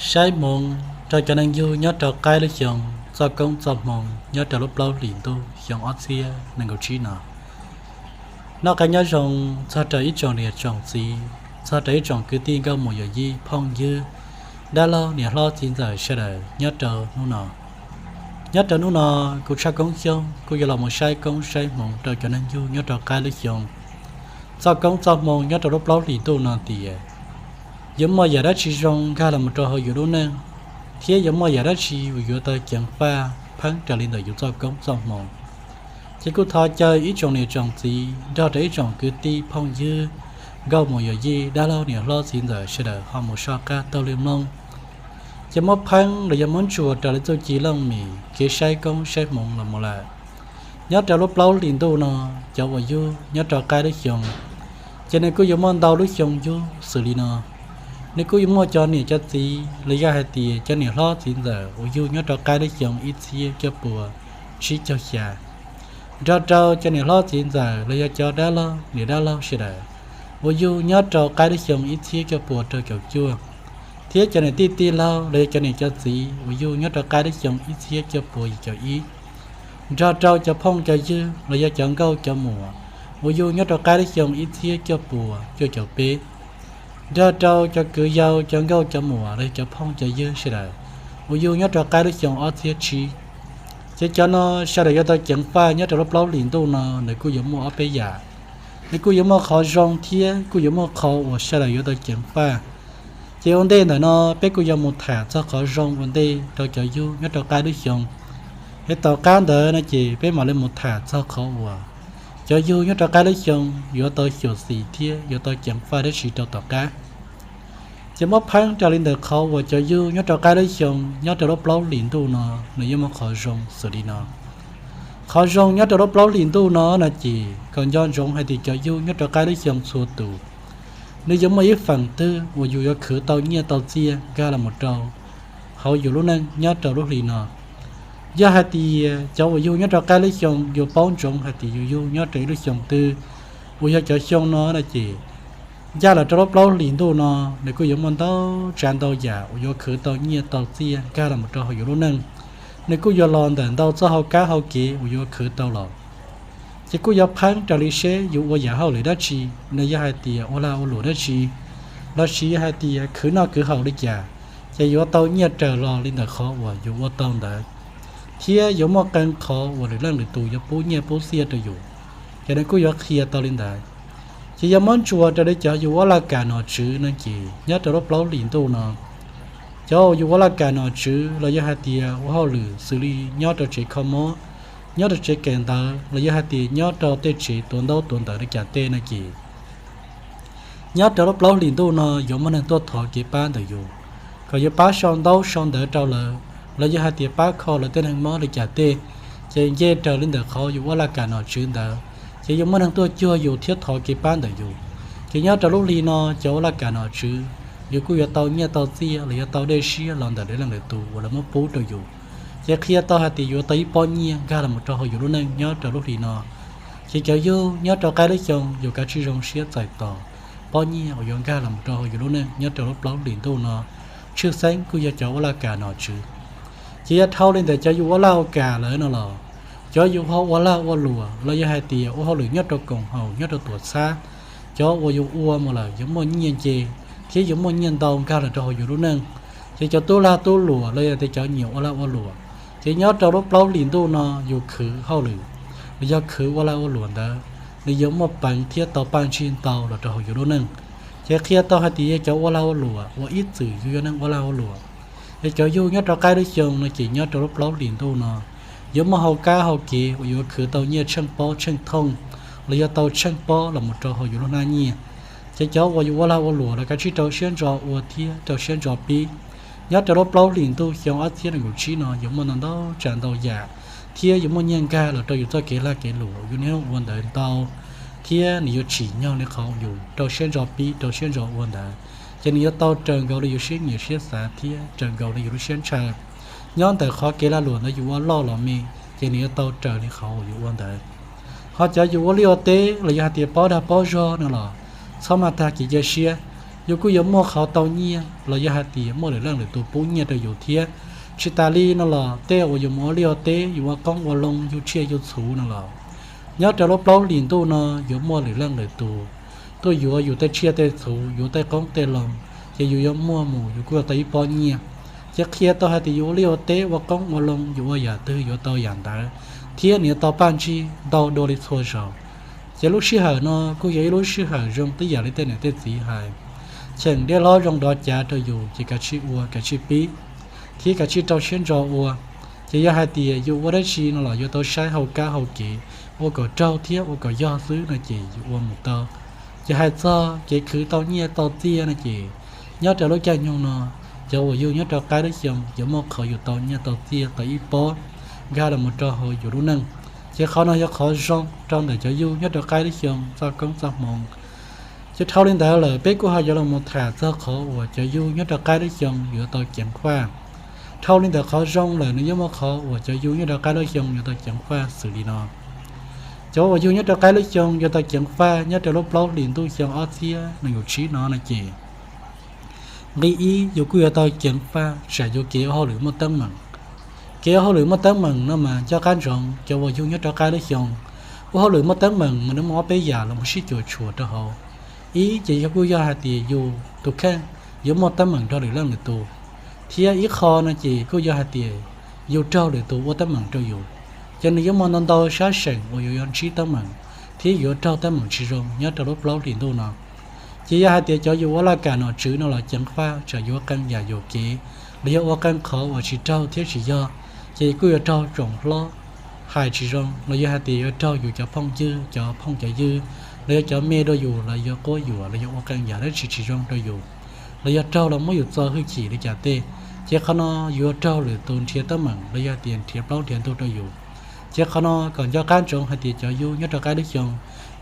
Saib hmoov rau cov neeg yug nyob rau qaib lub xyoo, txoj koob txoj hmoo nyob rau lub plaub hlis ntuj xyoo ob txhiab nees nkaum tsib no. Noj qab nyob zoo txog rau ib tsoom niam tsoom txiv, txog rau ib tsoom kwv tij nkauj muam yawm yij phooj ywg, dab laug niam hlob txiv ntxawm sawv daws nyob rau hnub no. Nyob rau hnub no, kuv Tshaj Koob Xyooj kuj yuav los mus saib koob saib hmoov rau cov neeg yug nyob rau qaib lub xyoo, txoj koob txoj hmoo nyob rau lub plaub hlis ntuj no tias yuav muaj yam dab tsi zoo nkag los mus rau hauv yus lub neej, thiab yuav muaj yam dab tsi uas yuav tau ceev faj pheeb raws li ntawm yus txoj koob txoj hmoo. Ces kuj thov caw ib tsoom niam tsoom txiv nrog rau ib tsoom kwv tij phooj ywg, nkauj muam yawm yij, dab laug niam hlob txiv ntxawm sawv daws ho mus soj qab taug lw mloog. Ces muab pheeb los yog muab ntsuas raws li txuj ci looj mem kev saib koob saib hmoov los mus lawm. Nyob rau lub plaub hlis ntuj no, cov uas yug nyob rau qaib lub xyoo, ces nws kuj yuav muaj ntau lub xyoo yug xws li no. Nws kuj yuav muaj cov niam cov txiv los yog hais tias cov niam hlob txiv ntxawm uas yug nyob rau qaib lub xyoo ib txhiab cuaj puas tsib caug xya, nrog rau cov niam hlob txiv ntxawm los yog cov dab laug niam dab laug sawv daws uas yug nyob rau qaib lub xyoo ib txhiab cuaj puas rau caum cuaj, thiab cov niam tij tij laug los yog cov niam cov txiv uas yug nyob rau qaib lub xyoo ib txhiab cuaj puas yim caum ib, nrog rau cov phooj cov ywg los yog cov nkauj cov muam uas yug nyob rau qaib lub xyoo ib txhiab cuaj puas cuaj caum peb, nrog rau cov kwv yau cov nkauj cov muam los yog cov phooj cov ywg sawv daws uas yug nyob rau qaib lub xyoo ob txhiab tsib. Ces cov no sawv daws yuav tau ceev faj nyob rau lub plaub hlis ntuj no nws kuj yuav muaj ob peb yam. Nws kuj yuav muaj qhov zoo thiab kuj yuav muaj qhov uas sawv daws yuav tau ceev faj. Ces ua ntej ntawm no peb kuj yuav mus tham txog qhov zoo ua ntej rau cov yug nyob rau qaib lub xyoo. Es tom qab ntawd no ces peb mam li mus tham txog qhov uas cov yug nyob rau qaib lub xyoo yuav tau xyuam xim thiab yuav tau ceev faj dab tsi rau tom qab. Ces muab pheeb raws li ntawm qhov uas cov yug nyob rau qaib lub xyoo nyob rau lub plaub hlis ntuj no nws yuav muaj qhov zoo xws li no. Qhov zoo nyob rau lub plaub hlis ntuj no no ces kom nco ntsoov hais tias cov yug nyob rau qaib lub xyoo txhua tus, nws yuav muaj ib feem twg uas yus yuav khwv tau nyiaj tau txiaj nkag los mus rau hauv yus lub neej nyob rau lub hli no. Yog hais tias cov uas yug nyob rau qaib lub xyoo yuav paub ntsoov hais tias yus yug nyob rau ib lub xyoo twg, uas yog cov xyoo no no ces ncaj los rau lub plaub hlis ntuj no, nws kuj yuav muaj ntau tsav ntau yam uas yuav khwv tau nyiaj tau txiaj nkag los mus rau hauv yus lub neej. Nws kuj yuav los ntawm ntau txoj hauv kab hauv kev uas yuav khwv tau los. Ces kuj yuav pheeb raws li seb yus ua yam hauj lwm dab tsi, los yog hais tias ua lag ua luam dab tsi, lossis yog hais tias khwv noj khwv haus li cas, ces yuav tau nyiaj raws los li ntawm qhov uas yus ua tau ntawd, thiab yuav muaj qee qhov uas lwm leej lwm tus yuav pub nyiaj pub txiaj rau yus, ces nws kuj yuav qhia tau li ntawd. Ces yog muab ntsuas raws li cov yus ua laj kam nom tswv no ces nyob rau lub plaub hlis ntuj no, cov uas yus ua laj kam nom tswv los yog hais tias ua hauj lwm xws li nyob rau tsev kho mob, nyob rau tsev kawm ntawv los yog hais tias nyob rau tej tsev tuav ntaub tuav ntawv li cas tej no ces nyob rau lub plaub hlis ntuj no yuav muaj neeg tuaj thov kev pab ntawm yus, kom yus pab sau ntaub sau ntawv rau lawv, los yog hais tias pab kho lawv tej neeg mob li cas tej, ces nce raws li ntawm qhov yus ua laj kam nom tswv ntawd, ces yuav muaj neeg tuaj cuag yus thiab thov kev pab ntawm yus. Ces nyob rau lub hli no cov ua laj kam nom tswv, yus kuj yuav tau nyiaj tau txiaj los yuav tau dej siab los ntawm lwm leej lwm tus uas lawv muab pub rau yus, ces qhia tau hais tias yuav tau ib pob nyiaj nkag los mus rau hauv yus lub neej nyob rau lub hli no. Ces cov yug nyob rau qaib lub xyoo yus kav tsij zoo siab txais tos pob nyiaj uas yuav nkag los mus rau hauv yus lub neej nyob rau lub plaub hlis ntuj no, tshwj xeeb kuj yog cov ua laj kam nom tswv. Ces yog dhau li ntawm cov yus ua laj ua kam lawm no los, cov yus ho ua lag ua luam los yog hais tias ua hauj lwm nyob rau koom haum nyob rau tuam txhab, cov uas yus ua mus lawm yuav muaj nyiaj nce thiab yuav muaj nyiaj ntau nkag los rau hauv yus lub neej. Ces cov tub lag tub luam los yog tias cov nyiam ua lag ua luam, ces nyob rau lub plaub hlis ntuj no yus khwv hauj lwm los yog khwv ua lag ua luam ntawd, nws yuav muaj peev thiab tau paj ntsig ntau los rau hauv yus lub neej. Ces qhia tau hais tias yog cov ua lag ua luam uas ib txwm yus yog neeg ua lag ua luam, yog cov yug nyob rau qaib lub xyoo no ces nyob rau lub plaub hlis ntuj no yuav muaj hau kab hau kev uas yuav khwv tau nyiaj tsheej pob tsheej thooj, los yog tau tsheej pob los mus rau hauv yus lub hnab nyiaj. Ces cov uas yus ua lag ua luam los kav tsij rau siab ntso ua thiab rau siab ntso pib. Nyob rau lub plaub hlis ntuj xyoo ob txhiab nees nkaum tsib no yuav muaj ntau ntau tsav ntau yam, thiab yuav muaj nyiaj nkag los rau yus txoj kev lag kev luam yus niaj hnub ua ntawd ntau, thiab nws yuav tsim nyog li qhov yus rau siab ntso pib rau siab ntso ua ntawd, ces nws yuav tau raws nkaus li yus siab nyiam siab xav thiab raws nkaus li yus lub siab ntshaw. Nyob ntawm qhov kev lag luam ntawd yus ua loj los me, ces nws yuav tau raws li qhov uas yus ua ntawd. Ho cov yus ua liaj ua teb los yog hais tias pob dag pob zog no los, txhob maj tag kev cia siab. yus kuj yuav muaj qhov tau nyiaj los yog hais tias muaj lwm leej lwm tus pub nyiaj rau yus thiab. Tsis tas li no los tej uas yus mus ua liaj ua teb, yus ua qoob ua loo, yug tsiaj yug txhu no los nyob rau lub plaub hlis ntuj no yuav muaj lwm leej lwm tus tuaj yuav yus tej tsiaj tej txhu, yuav tej qoob tej loo, ces yus yuav muaj mus yus kuj yuav tau ib pob nyiaj. Ces qhia tau hais tias yus ua liaj ua teb ua qoob ua loo yus ua yam twg yuav tau yam ntawd, thiab nws yuav tau paj ntsig ntau dua li txhua zaus. Ces lub sij hawm no kuj yog ib lub sij hawm zoo tib yam li tej niam tej txiv hais, cheem dej hlob zoo dov cav rau yus ces kav tsij ua kav tsij pib, thiab kav tsij rau siab ntso ua. Ces yog hais tias yus ua dab tsi no los yuav tau saib hauv kab hauv kev, ua kom raug thiab ua kom yog xwb no ces yus ua mus tau. Ces hais txog kev khwv tau nyiaj tau txiaj no ces nyob rau lub caij nyoog no, cov uas yug nyob rau qaib lub xyoo yuav muaj qhov yus tau nyiaj tau txiaj tau ib pob nkag los mus rau hauv yus lub neej. Ces qhov no yog qhov zoo rau ntawm cov yug nyob rau qaib lub xyoo txoj koob txoj hmoov. Ces dhau li ntawd lawm peb kuj ho yuav los mus tham txog qhov uas cov yug nyob rau qaib lub xyoo yuav tau ceev faj. Dhau li ntawm qhov zoo lawm nws yuav muaj qhov uas cov yug nyob rau qaib lub xyoo yuav tau ceev faj xws li no. Cov uas yug nyob rau qaib lub xyoo yuav tau ceev faj nyob rau lub plaub hlis ntuj xyoo ob txhiab nees nkaum tsib no no ces nqi ib yus kuj yuav tau ceev faj tsam yus kev ua hauj lwm muaj teeb meem. Kev ua hauj lwm muaj teeb meem no mas nco qab ntsoov cov uas yug nyob rau qaib lub xyoo ua hauj lwm muaj teeb meem mas nws muaj ob peb yam los mus sib cuam tshuam rau hauv. Ib ces yog kuj yog hais tias yus tus kheej yuav muaj teeb meem nrog lwm leej lwm tus, thiab ib qho no ces kuj yog hais tias yus raug lwm tus ua teeb meem rau yus, ces nws yuav muaj ntau ntau sab seem uas yus yuav ntsib teeb meem thiab yuav raug teeb meem tsis zoo nyob rau lub plaub hlis ntuj no. Ces yog hais tias cov yus ua laj kam nom tswv no los ceev faj tsam yuav qee yam yuam kev los yog ua qee qhov uas tsis raug thiab tsis yog, ces kuj yuav raug tsoom hlob hais tsis zoo los yog hais tias yuav raug yus cov phooj ywg, cov phooj cov ywg, los yog cov me dua yus los yuav quab yuam los yog ua qee yam dab tsi tsis zoo rau yus, los yog raug los muab yus txo hwj chim li cas tej. Ces qhov no yuav raug lwm tus nrhiav teeb meem los yog hais tias nrhiav plaub nrhiav ntug rau yus. Ces qhov no kom nco qab ntsoov hais tias cov yug nyob rau qaib lub xyoo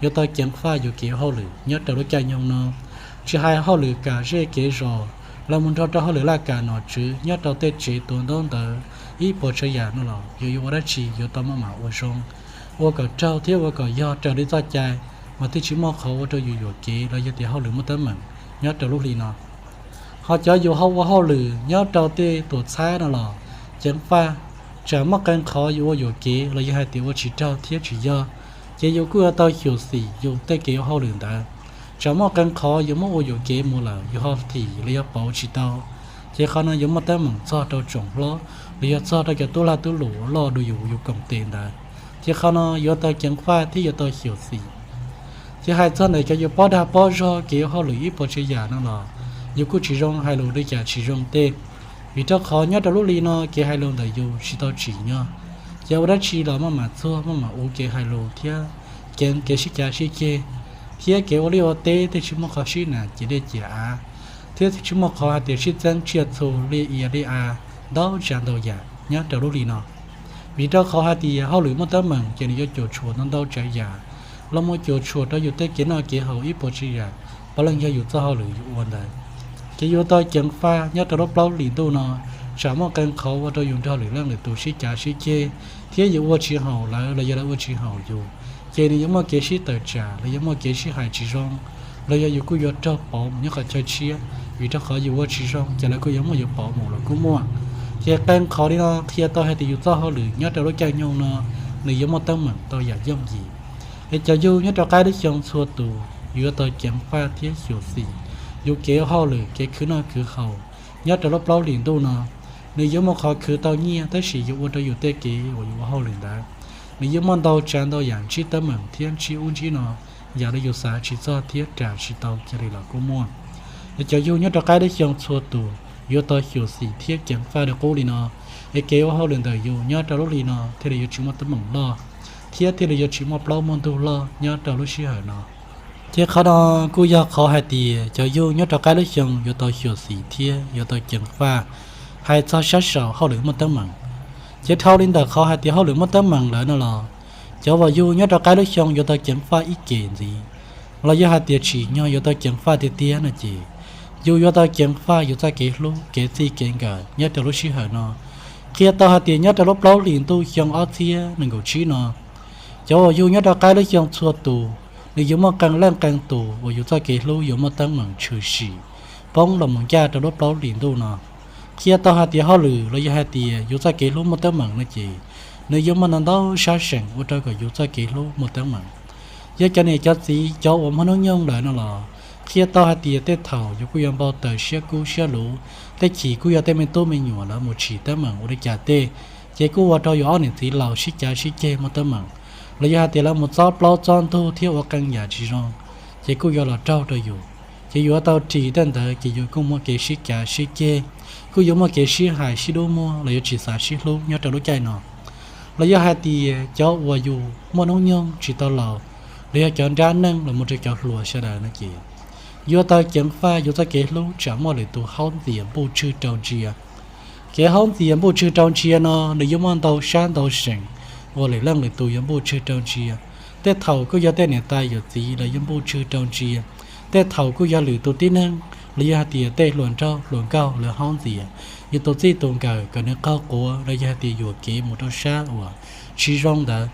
yuav tau ceev faj yus kev hauj lwm nyob rau lub caij nyoog no. Tsis hais hauj lwm kam zej kev zos los mus nrog rau hauj lwm laj kam nom tswv nyob rau tej tsev tuav ntaub ntawv ib puas tsav yam no los yus yuav ua dab tsi yuav tau maj mam ua zoo, ua kom raug thiab ua kom yog raws li txoj cai, mas thiaj tsis muaj qhov ua rau yus yuam kev los yog tias hauj lwm muaj teeb meem nyob rau lub hli no. Ho cov yus ho ua hauj lwm nyob rau tej tuam txhab no los ceev faj tsam muaj qee qhov yus ua yuam kev los yog hais tias ua tsis raug thiab tsis yog, ces yus kuj yuav tau xyuam xim yus tej kev ua hauj lwm ntawd. Tsam muaj qee qhov yus muab ua yuam kev mus lawm yus ho thim los yog pauv tsis tau, ces qhov no yuav muaj teeb meem txog rau tsoom hlob los yog txog rau cov tub lag tub lus loj dua yus yus koom tes ntawd. Ces qhov no yuav tau ceev faj thiab yuav tau xyuam xim. Ces hais txog ntawm cov yus pob dag pob zog kev ua hauj lwm ib puas tsav yam no los yus kuj tsis zoo hais lus li cas tsis zoo tej, vim rau qhov nyob rau lub hli no kev hais lus ntawm yus tsis tau tsim nyog. Ces ua dab tsi los maj mam txuag maj mam ua kev hais lus thiab ceev kev sib cav sib ceg, thiab kev ua liaj ua teb thiaj tsis muaj qhov sib nam ciam dej ciam av, thiab thiaj tsis muaj qhov hais tias sib txeeb tsiaj txhu liaj ia liaj av ntau tsav ntau yam nyob rau lub hli no. Vim rau qhov hais tias hauj lwm muaj teeb meem ces nws yuav cuam tshuam ntau ntau tsav yam, los mus cuam tshuam rau yus tej kev noj kev haus ib puas tsav yam, puav leej yog yus txoj hauj lwm yus ua ntawd. Ces yuav tau ceev faj nyob rau lub plaub hlis ntuj no, tsam muaj qee qhov ua rau yus nrog lwm leej lwm tus sib cav sib ceg, thiab yus ua tsis haum lawv los yog lawv ua tsis haum yus, ces nws yuav muaj kev sib tawm tsam los yog muaj kev sib hais tsis zoo, los yog yus kuj yuav raug pauv mus nyob qhov chaw tshiab, vim rau qhov yus ua tsis zoo ces lawv kuj yuav muab yus pauv mus los kuj muaj. Ces qee qhov li no qhia tau hais tias yus txoj hauj lwm nyob rau lub caij nyoog no nws yuav muaj teeb meem tau yam yooj yim. Es cov yug nyob rau qaib lub xyoo txhua tus yuav tau ceev faj thiab xyuam xim yus kev ua hauj lwm kev khwv noj khwv haus nyob rau lub plaub hlis ntuj no. Nws yuav muaj qhov khwv tau nyiaj tab sis yuav ua rau yus tej kev uas yus ua hauj lwm ntawd, nws yuav muaj ntau tsav ntau yam ntsib teeb meem thiab ntsib ub ntsib no, yam li yus xav tsis txog thiab ras tsis tau kiag li los kuj muaj. Es cov yug nyob rau qaib lub xyoo txhua tus yuav tau xyuam xim thiab ceev faj li qub li no, es kev ua hauj lwm ntawm yus nyob rau lub hli no thiaj li yuav tsis muaj teeb meem loj, thiab thiaj li yuav tsis muaj plaub muaj ntug loj nyob rau lub sij hawm no. Ces qhov no kuj yog qhov hais tias cov yug nyob rau qaib lub xyoo yuav tau xyuam xim thiab yuav tau ceev faj hais txog sab saum hauj lwm muaj teeb meem. Ces dhau li ntawm qhov hais tias hauj lwm muaj teeb meem lawm no los, cov uas yug nyob rau qaib lub xyoo yuav tau ceev faj ib ke ntxiv, los yog hais tias tsim nyog yuav tau ceev faj tiag tiag no ces yus yuav tau ceev faj yus txoj kev hlub kev txij kev nkawm nyob rau lub sij hawm no. Qhia tau hais tias nyob rau lub plaub hlis ntuj xyoo ob txhiab nees nkaum tsib no, cov uas yug nyob rau qaib lub xyoo txhua tus, nws yuav muaj qee leej qee tus uas yus txoj kev hlub yuav muaj teeb meem tshwm sim, poob los mus ncaj rau lub plaub hlis ntuj no. Qhia tau hais tias hauj lwm los yog hais tias yus txoj kev hlub muaj teeb meem no ces nws yuav muaj ntau ntau sab seem ua rau kom yus txoj kev hlub muaj teeb meem. Yog cov niam cov txiv cov uas muaj hnub nyoog lawm no los qhia tau hais tias tej thaum yus kuj yuav npau taws siab kub siab luv, tej chim kuj yog tej me tub me nyuam lawv mus tsim teeb meem ua li cas tej, ces kuj ua rau yus ob niam txiv laus sib cav sib ceg muaj teeb meem, los yog hais tias lawv mus txob plaub txob ntug thiab ua qee yam tsis zoo, ces kuj yuav los raug rau yus. Ces yus yuav tau ris tej ntawd ces yus kuj muaj kev sib cav sib ceg, kuj yuav muaj kev sib hais sib dub muag los yuav tsis xav sib hlub nyob rau lub caij no. Los yog hais tias cov uas yus muaj hnub nyoog tsis tau laus, los yog cov nrab neej los mus rau cov hluas sawv daws no ces yuav tau ceev faj yus txoj kev hlub tsam muaj lwm tus haub ntxias npuj tswg rau ntsia. Kev haub ntxias npuj tswg rau ntsia no nws yuav muaj ntau sab ntau seem uas lwm leej lwm tus yuav npuj tswg rau ntsia. Tej thaum kuj yog tej niam tais yawm txiv los yuav npuj tswg rau ntsia. Tej thaum kuj yog lwm tus tib neeg los yog hais tias tej hluas nraug hluas nkauj lawv haub ntxias yus tus txij tus nkawm kom nws qaug quav los yog hais tias yuam kev mus rau sab uas tsis zoo ntawd.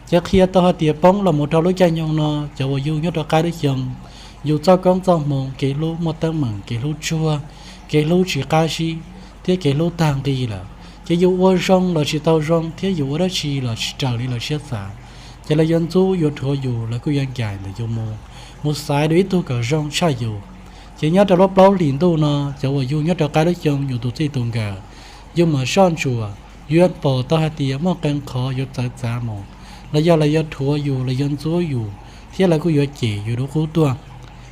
Ces qhia tau hais tias poob los mus rau lub caij nyoog no cov uas yug nyob rau qab lub xyoo, yus txoj koob txoj hmoov kev hlub muaj teeb meem, kev hlub tsuag, kev hlub tsis qab zib, thiab kev hlub tag nqi lawm, ces yus ua zoo los tsis tau zoo thiab yus ua dab tsi los tsis raws li lawv siab xav. Ces lawv yuav ntxub yuav rhuav yus, lawv kuj yuav ncaim ntawm yus mus, mus xaiv dua ib tug kom zoo tshaj yus. Ces nyob rau lub plaub hlis ntuj no cov uas yug nyob rau qab lub xyoo yus tus txij tus nkawm, yus mam soj ntsuam, yus yuav pom tau hais tias muaj qee qhov yuav txawv txav mus, los yog lawv yuav rhuav yus, lawv yuav ntxub yus, thiab lawv kuj yuav cem yus dua qub tuaj.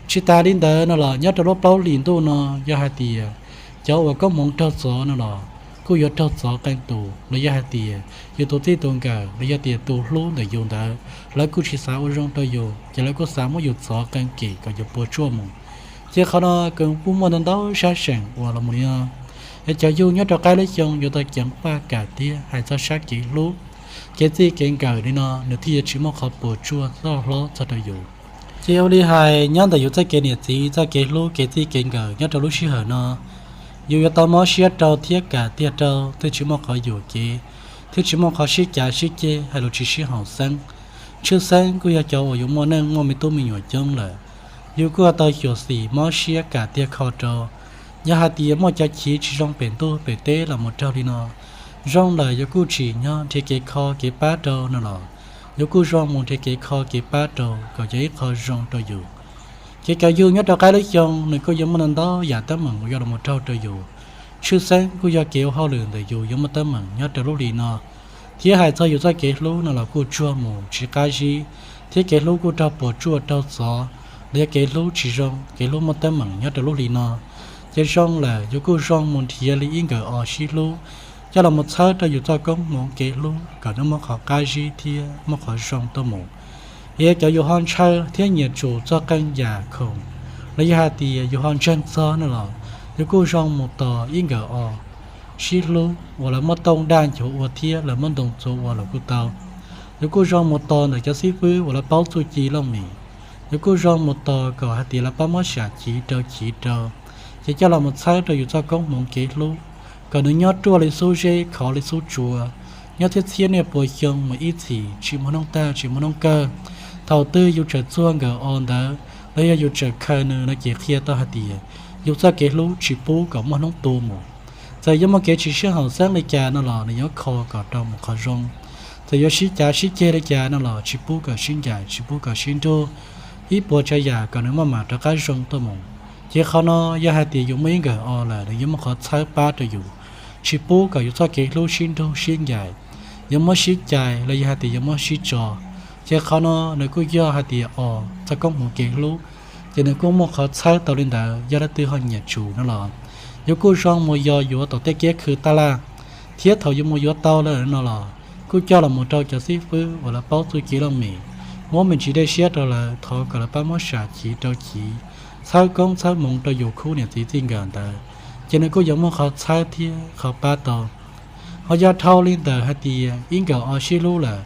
Tsis tas li ntawd no los nyob rau lub plaub hlis ntuj no yog hais tias cov uas koob hmoov raug txov no los kuj yuav raug txov qee tus, los yog hais tias yus tus txij tus nkawm los yog tias tus hlub ntawm yus ntawd lawv kuj tsis xav ua zoo rau yus, ces lawv kuj xav muab yus txov qee kem kom yus puas tsuaj mus. Ces qhov no kuj muaj ntau ntau sab seem uas los mus li no. Es cov yug nyob rau qab lub xyoo yuav tau ceev faj kam tiag hais txog sab kev hlub, kev txij kev nkawm li no nws thiaj yuav tsis muaj qhov puas tsuaj txoj hlob txog rau yus. Ces ua li hais nyob ntawm yus txoj kev niam txiv txoj kev hlub kev txij kev nkawm nyob rau lub sij hawm no, yus yuav tau mob siab rau thiab kam tiag rau thiaj tsis muaj qhov yuam kev, thiab tsis muaj qhov sib cav sib ceg hais lus tsis sib haum xeeb. Tshwj xeeb kuj yog cov uas yus muaj neej muaj me tub me nyuam coob lawm, yus kuj yuav tau xyuam xim mob siab kam tiag kho rau. Yog hais tias muaj cov chiv tsis zoo pem ntuj pem teb los mus raug li no, zoo lawm yuav kuj tsim nyog nrhiav kev kho kev pab rau no los, yuav kuj zoo mus nrhiav kev kho kev pab rau kom yog ib qho zoo rau yus. Ces cov yug nyob rau qab lub xyoo nws kuj yuav muaj ntau ntau yam teeb meem uas yuav los mus raug rau yus. Tshwj xeeb kuj yog kev ua hauj lwm ntawm yus yuav muaj teeb meem nyob rau lub hli no, thiab hais txog yus txoj kev hlub no los kuj tsuag mus tsis qab zib, thiab kev hlub kuj raug puas tsuaj raug txov, los yog kev hlub tsis zoo, kev hlub muaj teeb meem nyob rau lub hli no. Ces zoo lawm yuav kuj zoo mus nrhiav li ib nkawm os sib hlub, coj los mus txhawb rau yus txoj koob hmoov kev hlub kom nws muaj qhov qab zib thiab muaj qhov zoo tuaj mus. Es cov yus ho ntshaw thiab nyiam tsum txog qee yam khoom, los yog hais tias yus ho ntseeg txog no los, yuav kuj zoo mus tos ib nkawm os sib hlub uas lawv muab tooj daj nchuav ua thiab lawv muab ntoo txuas ua los kuj tau. Yuav kuj zoo mus tos ntawm cov xib fwb uas lawv paub txuj ci looj mem. Yuav kuj zoo mus tos kom hais tias lawv pab muab sam chiv rau chiv rau. Ces coj los mus txhawb rau yus txoj koob hmoov kev hlub kom nws nyob ruaj li xub zeb khov li xub tsua, nyob txhiab txhiab niaj pua xyoo mus ib txhis tsis muaj hnub tag tsis muaj hnub kawg. Thaum twg yus tseem txuag nkawm os ntawd, los yog yus tseem khaws nws no ces qhia tau hais tias yus txoj kev hlub tsis pub kom muaj hnub tu mus. Txawm yuav muaj kev tsis sib haum xeeb li cas no los nws yuav kho kom rau mus qhov zoo. Txawm yuav sib cav sib ceg li cas no los tsis pub kom sib ncaim tsis pub kom sib nrug, ib puas tsav yam kom nws maj mam rov qab zoo tuaj mus. Ces qhov no yog hais tias yus muaj ib nkawm os lawm nws yuav muaj qhov txhawb pab rau yus, tsis pub kom yus txoj kev hlub sib nrug sib ncaim, yuav muab sib cais los yog hais tias yuav muab sib tso. Ces qhov no nws kuj yog hais tias os txoj koob hmoov kev hlub, ces nws kuj muaj qhov txhawb tau li ntawd yog leej twg ho nyiam tsum no los, yuav kuj zoo mus yos yuav tom tej kiab khw taj laj, thiab thaum yuav mus yuav tau lawm no los kuj coj los mus rau cov xib fwb uas lawv paub txuj ci looj mem, muab me ntsis dej siab rau lawv thov kom lawv pab muab sam chiv rau chiv, txhawb koob txhawb hmoov rau yus khub niam txiv txij nkawm ntawd, ces nws kuj yuav muaj qhov txhawb thiab qhov pab tau. Ho yog dhau li ntawm hais tias ib nkawm os sib hlub lawm,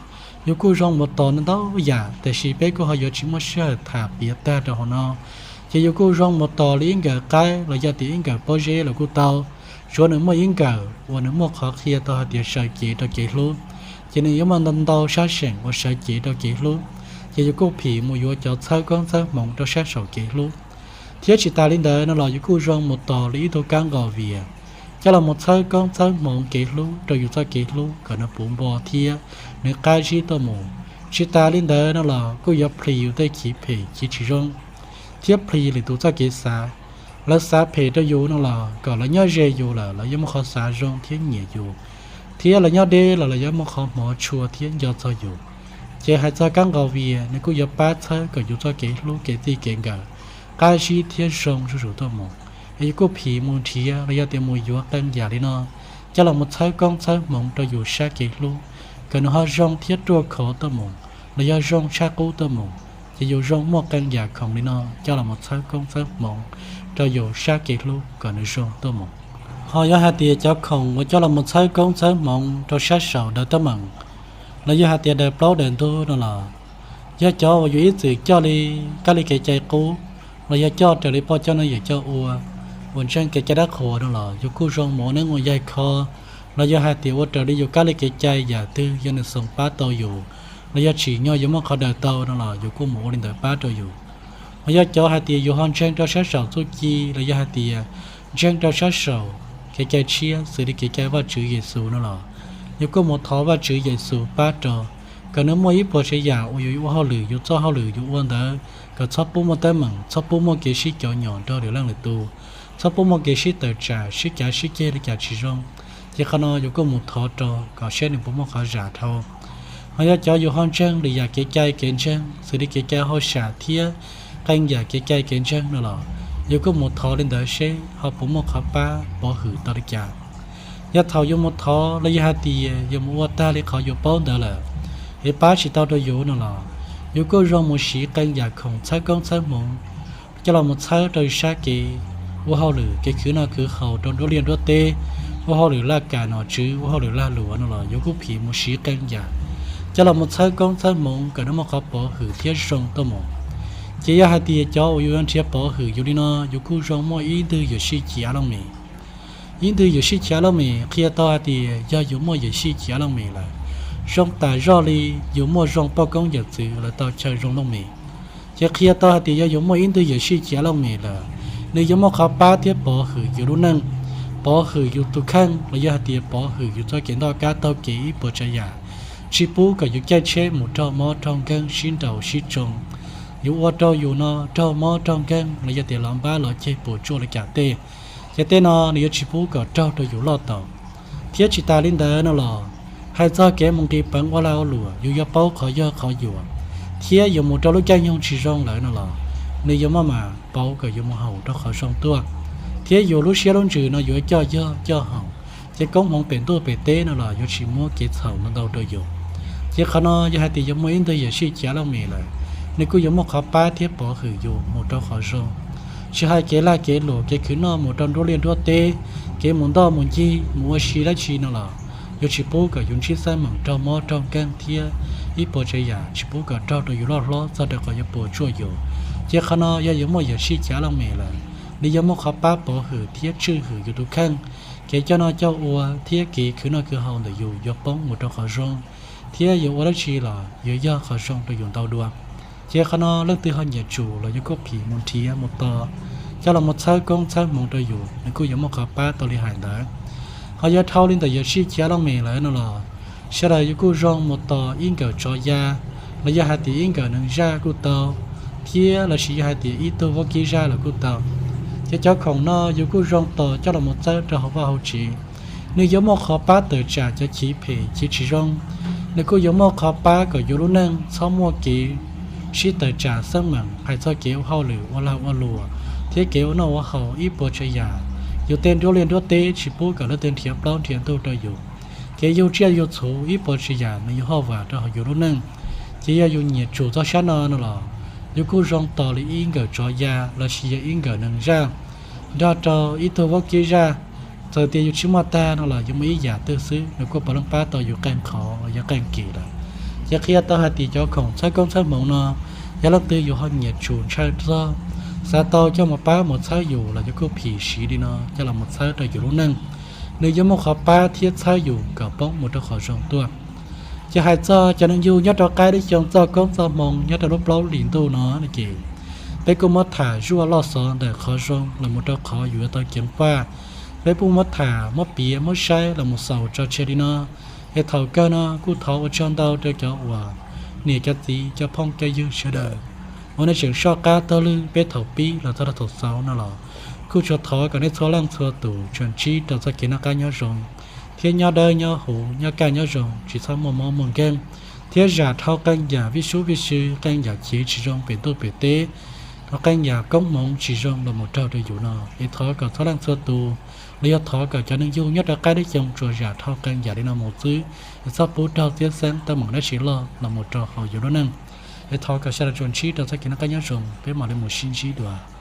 yus kuj zoo mus tos ntau yam, tiam sis peb kuj ho yuav tsis muaj sij hawm tham piav tag rau hauv no. Ces yus kuj zoo mus tos li ib nkawm qaib los yog tias ib nkawm pob zeb los kuj tau, tsuav nws muaj ib nkawm uas nws muaj qhov qhia tau hais tias sawv cev rau kev hlub. Ces nws yuav muaj ntau ntau sab seem uas sawv cev rau kev hlub, ces yus kuj phim mus yuav cov txhawb koob txhawb hmoov rau sab saum kev hlub. Thiab tsis tas li ntawd no los yus kuj zoo mus tos li ib tug kab nqos vias coj los mus txhawb koob txhawb hmoov kev hlub rau yus txoj kev hlub kom nws puv npo thiab nws qab zib tuaj mus. Tsis tas li ntawd no los kuj yuav plhis yus tej chiv phem chiv tsis zoo thiab plhis lwm tus txoj kev xav. Lawv xav phem rau yus no los kom lawv nyob ze yus lawm lawv yuav muaj qhov xav zoo thiab nyiam yus, thiab lawv nyob deb los lawv yuav muaj qhov hmov tshua thiab nco txog yus. Ces hais txog kab nqos vias nws kuj yuav pab txhawb kom yus txoj kev hlub kev txij kev nkawm qab zib thiab zoo zuj zus tuaj mus. Es yus kuj phim mus nrhiav los yog tias mus yuav qee yam li no coj los mus txhawb koob txhawb hmoov rau yus sab kev hlub kom nws ho zoo thiab ruaj khov tuaj mus, los yog zoo tshaj qub tuaj mus. Ces yus zoo muaj qee yam khoom li no coj los mus txhawb koob txhawb hmoov rau yus sab kev hlub kom nws zoo tuaj mus. Ho yog hais tias cov khoom uas coj los mus txhawb koob txhawb hmoov rau sab saum daws teeb meem los yog hais tias daws plaub daws ntug no los yog cov uas yus ib txwm coj li kab li kev cai qub los yog coj raws li poj coj no yawm coj ua uas ntseeg kev cai dab qhuas no los yus kuj zoo mus ua neeb ua yaig kho los yog hais tias ua raws li yus kab li kev cai yam twg yog nws xoom pab tau yus los yog tsim nyog yus muaj qhov daws tau no los yus kuj mus ua li ntawd pab rau yus. Ho yog cov hais tias yus ho ntseeg rau sab saum txuj ci los yog hais tias ntseeg rau sab saum kev cai tshiab xws li kev cai Vajtswv Yexus no los yus kuj mus thov Vajtswv Yexus pab rau kom nws muaj ib puas tsav yam uas yus ua hauj lwm yus txoj hauj lwm yus ua ntawd kom txhob pub muaj teeb meem txhob pub muaj kev sib cov nyom nrog lwm leej lwm tus, txhob pub muaj kev sib tawm tsam sib cav sib ceg li cas tsis zoo. Ces qhov no yus kuj mus thov rau kom saib nws puas muaj qhov zam dhau. Ho yog cov yus ho ntseeg lwm yam kev cai kev ntseeg xws li kev cai hauj sam thiab qee yam kev cai kev ntseeg no los yus kuj mus thov li ntawd seb ho puas muaj qhov pab pov hwm tau li cas. Yog thaum yus mus thov los yog hais tias yus mus ua tag li qhov yus paub ntawd lawm es pab tsis tau rau yus no los yus kuj zoo mus siv qee yam khoom txhawb koob txhawb hmoov coj los mus txhawb rau yus sab kev ua hauj lwm kev khwv noj khwv haus rau nruab liaj nruab teb, ua hauj lwm laj kam nom tswv ua hauj lwm lag luam no los yus kuj phim mus siv qee yam coj los mus txhawb koob txhawb hmoov kom nws muaj qhov pov hwm thiab zoo tuaj mus. Ces yog hais tias cov uas yus yuav nrhiav pov hwm yus li no yus kuj zoo muaj ib ntwg yuam sij chiv a looj mem. Ib ntwg yuam sij chiv a looj mem qhia tau hais tias yog yus muaj yuam sij chiv a looj mem lawm, zoo tam zoj li yus muaj zoo poj koob yawm txwv lawv tau chaw zoo looj mem. Ces qhia tau hais tias yog yus muaj ib ntwg yuam sij chiv a looj mem lawm, nws yuav muaj qhov pab thiab pov hwm yus lub neej, pov hwm yus tus kheej los yog hais tias pov hwm yus txoj kev ntoj kab taug kev ib puas tsav yam, tsis pub kom yus caij tsheb mus raug mob raug nkeeg sib nraus sib tsoo. Yus ua rau yus no raug mob raug nkeeg los yog tias los npab los ceg puas tsuaj li cas tej, ces tej no nws yuav tsis pub kom raug rau yus loj tau. Thiab tsis tas li ntawd no los, hais txog kev mus nqis peev ua lag ua luam yus yuav paub qhov yog qhov yuam, thiab yus mus rau lub caij nyoog tsis zoo lawm no los, nws yuav maj mam pauv kom yus mus haum rau qhov zoo tuaj, thiab yus lub siab lub ntsws no yuav coj yog coj haum, ces koob hmoov pem ntuj pem teb no los yuav tsis muab kev txhaum ntau ntau rau yus. Ces qhov no yog hais tias yus muaj ib ntwg yuam sij chiv a looj mem lawm, nws kuj yuav muaj qhov pab thiab pov hwm yus mus rau qhov zoo. Tsis hais kev lag kev luam kev khwv noj mus rau nruab liaj nruab teb, kev mus ntoj mus ncig mus ua si dab tsi no los, yuav tsis pub kom yus ntsib xab meem raug mob raug nkeeg thiab ib puas tsav yam tsis pub kom raug rau yus loj hlob txog rau qhov yuav puas tsuaj yus. Ces qhov no yog yus muaj yuam sij chiv a looj mem lawm, nws yuav muaj qhov pab pov hwm thiab tswj hwm yus tus kheej. Kev coj noj coj ua thiab kev khwv noj khwv haus ntawm yus yuav poob mus rau qhov zoo, thiab yus ua dab tsi los yuav yog qhov zoo rau yus ntau dua. Ces qhov no leej twg ho nyiam tsum los yus kuj phim mus nrhiav mus tos coj los mus txhawb koob txhawb hmoov rau yus, nws kuj yuav muaj qhov pab tau li hais ntawd. Ho yog dhau li ntawm yuam sij chiv a looj mem lawm no los, sawv daws yus kuj zoo mus tos ib nkawm tsov ya, los yog hais tias ib nkawm neeg zaj kuj tau, thiab los sis yog hais tias ib tug vaub kib zaj los kuj tau. Ces cov khoom no yus kuj zoo tos coj los mus txawb rau hauv vaj hauv tsev, nws yuav muaj qhov pab tawm tsam cov chiv phem chiv tsis zoo. Nws kuj yuav muaj qhov pab kom yus lub neej txhob muaj kev sib tawm tsam xab meem hais txog kev ua hauj lwm ua lag ua luam thiab kev ua noj ua haus ib puas tsav yam. Yus tej nruab liaj nruab teb tsis pub kom leej twg nrhiav plaub nrhiav ntug rau yus. Kev yug tsiaj yug txhu ib puas tsav yam nws yuav hauj vam rau hauv yus lub neej. Ces yog yus nyiam tsum txog sab no no los, yus kuj zoo tos li ib nkawm tsov ya los sis yog ib nkawm neeg zaj nrog rau ib tug vaub kib zaj. Txawm tias yus tsis muaj tag no los yuav muaj ib yam twg xwb nws kuj puav leej pab tau yus qee qhov los yog qee kis lawm. Ces qhia tau hais tias cov khoom txhawb koob txhawb hmoov no, yog leej twg yus ho nyiam tsum ntshaw txog, xav tau coj mus pab mus txhawb yus los yus kuj phim siv li no coj los mus txhawb rau yus lub neej. Nws yuav muaj qhov pab thiab txhawb yus kom poob mus rau qhov zoo tuaj. Ces hais txog cov neeg yug nyob rau qaib lub xyoo txoj koob txoj hmoo nyob rau lub plaub hlis ntuj no no ces, Peb kuj muab tham zuaj loj xov ntawm qhov zoo los mus rau qhov yus yuav tau ceev faj. Peb kuj muab tham, muab piav, muab saib los mus xaus tso tseg li no. Es thaum kawg no kuj thov ua tsaug ntau rau cov uas niam cov txiv cov phooj cov ywg sawv daws uas nej tseem soj qab taug lw peb thaum pib los txog rau thaum xaus no los kuj tsuas thov kom nej txhua leej txhua tus tsuas ntsib rau txoj kev noj qab nyob zoo thiab nyob dawb nyob huv, nyob kaj nyob zoo, tsis txhob muaj mob muaj nkeeg, thiab zam dhau qee yam vij sub vij sw, qee yam chiv tsis zoo pem ntuj pem teb, qee yam koob hmoov tsis zoo los mus raug rau yus no. Es thov kom txhua leej txhua tus, los yog thov kom cov neeg yug nyob rau qab deb xyoo tsuas zam dhau qee yam li no mus xwb, es txhob pub raug txiab xeeb teeb meem dab tsi loj los mus rau hauv yus lub neej. Es thov kom sawv daws tsuas ntsib rau txoj kev noj qab nyob zoo, peb mam li mus sib ntsib dua.